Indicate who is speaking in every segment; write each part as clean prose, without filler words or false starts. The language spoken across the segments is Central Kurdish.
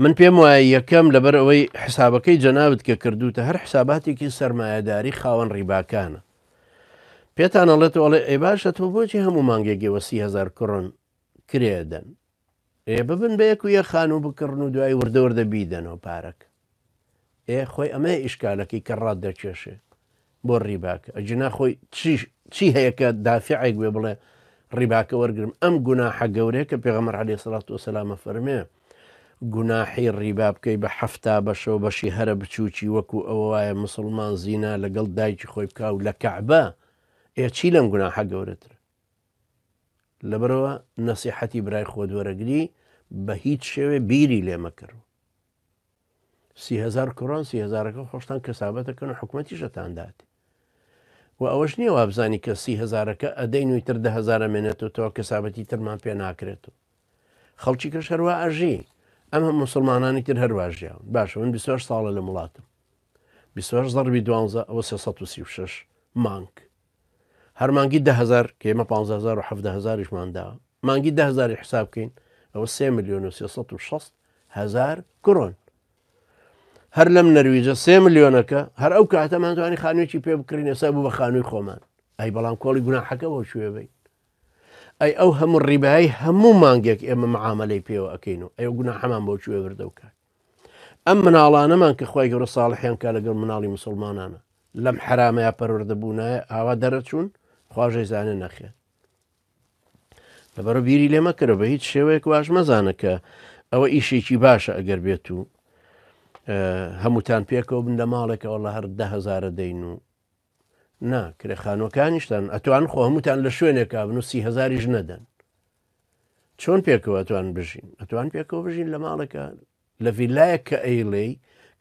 Speaker 1: من پێم وایە یەکەم لەبەر ئەوەی حسابەکەی جەنابت کە کردوتە هەر حساباتێکی سەرمایەداری خاوەن ڕیباکانە پێتان ئەڵێت ئەڵێ ئەی باشە تۆ بۆچی هەموو مانگێک ئێوە 30هزار کڕن کرێدەن ئێ ببن بە یەک و یەک خانوو بکڕن و دوای وردە وردە بیدەنەوە پارەک ئێ خۆی ئەمەیە ئیشکالەکەی کە ڕات دەکێشێ بۆ ڕیباکە ئەگینا خۆی چی هەیە کە دافعێک بێ بڵێ ڕیباکە وەرگرم ئەم گوناحە گەورەیە کە پێغەمبەر عەلەیهی سڵات وسلامە فەرمێ گوناحی ڕیبا بکەی بە حەفتا بەشەوە بەشی هەرە بچووکی وەکو ئەوە وایە مسلمان زینا لەگەڵ دایکی خۆی بکا و لە کەعبە ئێ چی لەم گوناحە گەورەترە لەبەرەوە نەسیحەتی برای خۆت وەرەگری بە هیچ شێوێ بیری لێ مەکەرەوە 30هزار کڕۆن 30هزارەکە خۆشتان کەسابەتەکەن و حکوومەتیشەتان داتێ و ئەوەش نییە وابزانی کە سی هەزارەکە ئەدەین و تر 10هزار ئەمێنێتەوە تۆ کەسابەتی ترمان پێ ناکرێت و خەڵکی کەش هەروا ئەژی ئەم هەم مسلمانانی تر هەروا ژیاون باشە من 28 ساڵە لە وڵاتم 28 زەربی دوانزە ئەوە 336 مانگ هەر مانگی 10هزار کە ئێمە 15000 و 17هزاریشمان دا مانگی 10هزاری حساب بکەین ئەوە 3 میلیۆن و 360 هزار کرۆن هەر لەم نەرویجە سێ ملیۆنەکە هەر ئەو کاتەمان توانی خانوویەکی پێ بکڕین ئێستا بوو بە خانووی خۆمان ئەی بەڵام کۆڵی گوناحەکە بۆ کوێ بین ئەی ئەو هەموو ڕیبایی هەموو مانگێک ئێمە معاملەی پێوە ئەەکەین و ئەو گوناحەمان بۆ کوێ بردە و کات ئەم مناڵانەمان کە خی گەورە ساڵحیان کا لەگەڵ مناڵی مسلمانانە لەم حرامەیە پەروەردە بوونایە ئاوا دەرەچوون خواژەی زانێ نەخێر لەبەرە بیری لێ مەکەرە بە هیچ شێوەیەک واش مەزانە کە ئەوە ئیشێکی باشە ئەگەر بێت و هەمووتان پێکەوە بن لە ماڵێکەوە لە هەر دههزارە دەین و نا کرێ خانوەکانیشتان ئەتوان خۆ هەمووتان لە شوێنێکا بن و 30هزاریش نەدەن چۆن پێکەوە ئەتوان بژین ئەتوان پێکەوە بژین لە ماڵێکە لە ڤیلایەک کە ئەیڵێی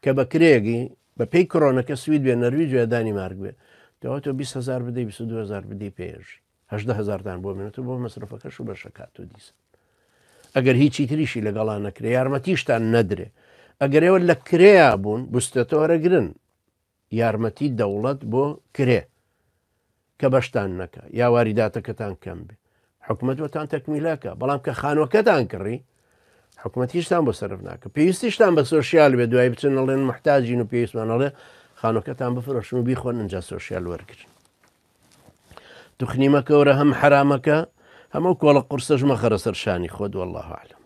Speaker 1: کە بە کرێگی بە پێی کرۆنەکە سوید بێ نەرویج بێ دانیمارک بێ تەوا تۆ 20 هزار بدەی 22 هزار بدەی پێژی 18 هزارتان بۆ منێت و بۆ مەسرفەکەش و بەشەکات و دیسان ئەگەر هیچی تریشی لەگەڵا نەکرێ یارمەتیشتان نەدرێ ئەگەر ئێوە لە کرێیا بوون بستێتەوە وەرەگرن یارمەتی دەوڵەت بۆ کرێ کە بەشتان نەکا یا واریداتەکەتان کەم بێ حکومەت بۆتان تەکمیلەکە بەڵام کە خانوەکەتان کڕی حکومەت هیچتان بۆ سەرف ناکە پێویستیشتان بە سۆشیال بێ دوای بچن ئەڵێن محتاجین و پێویستمان ئەڵێ خانوەکەتان بفرۆشن و بیخۆن ئینجا سۆشیال وەرگرن توخنی مەکەورە هەم حرامەکە هەموو کۆڵە قورسەش مەخەرە سەر شانی خۆت والله اعلم.